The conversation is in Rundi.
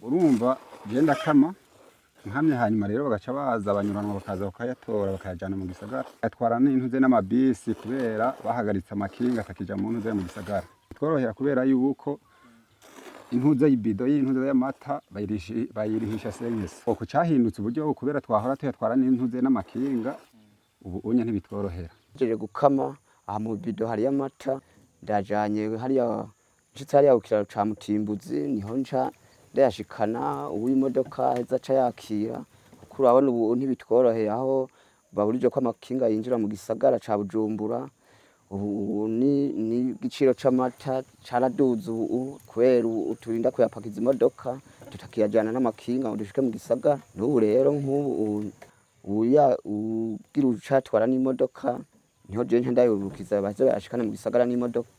Urumva genda kama nkamye, hanyuma rero bagaca baza abanyuranwa, bakaza bakayatora, bakayajana mu gisagara, atwara n'intuze n'amabisi, kubera bahagaritse amakinga atakija mu ntuze mu gisagara. Tworohera kubera yuko intuze y'ibido y'intuze y'amata bayirihisha 500. Uko cyahindutse uburyo, kubera twahora tuyatwara n'intuze n'amakinga, ubu unye ntibitworohera. Ngejeje gukama, aha mu bido hariyo amata ndajanye hariya. Nshitse hariya ku kiraro ca Mutimbuzi, niho nca ndayashikana. Uw'imodoka aheza aca yakira, kuko urabona ubu ntibitworoheye aho baburije ko amakinga yinjira mu gisagara ca Bujumbura. Ubu ni n'igiciro c'amata caraduze ubu, kubera ubu turinda kuyapakiza imodoka, tutakiyajana n'amakinga ngo dushike mu gisagara. N'ubu rero nk'ubu uya ugira ucatwara n'imodoka, niho je nca ndayurukiza, baze bayashikane mu gisagara n'imodoka.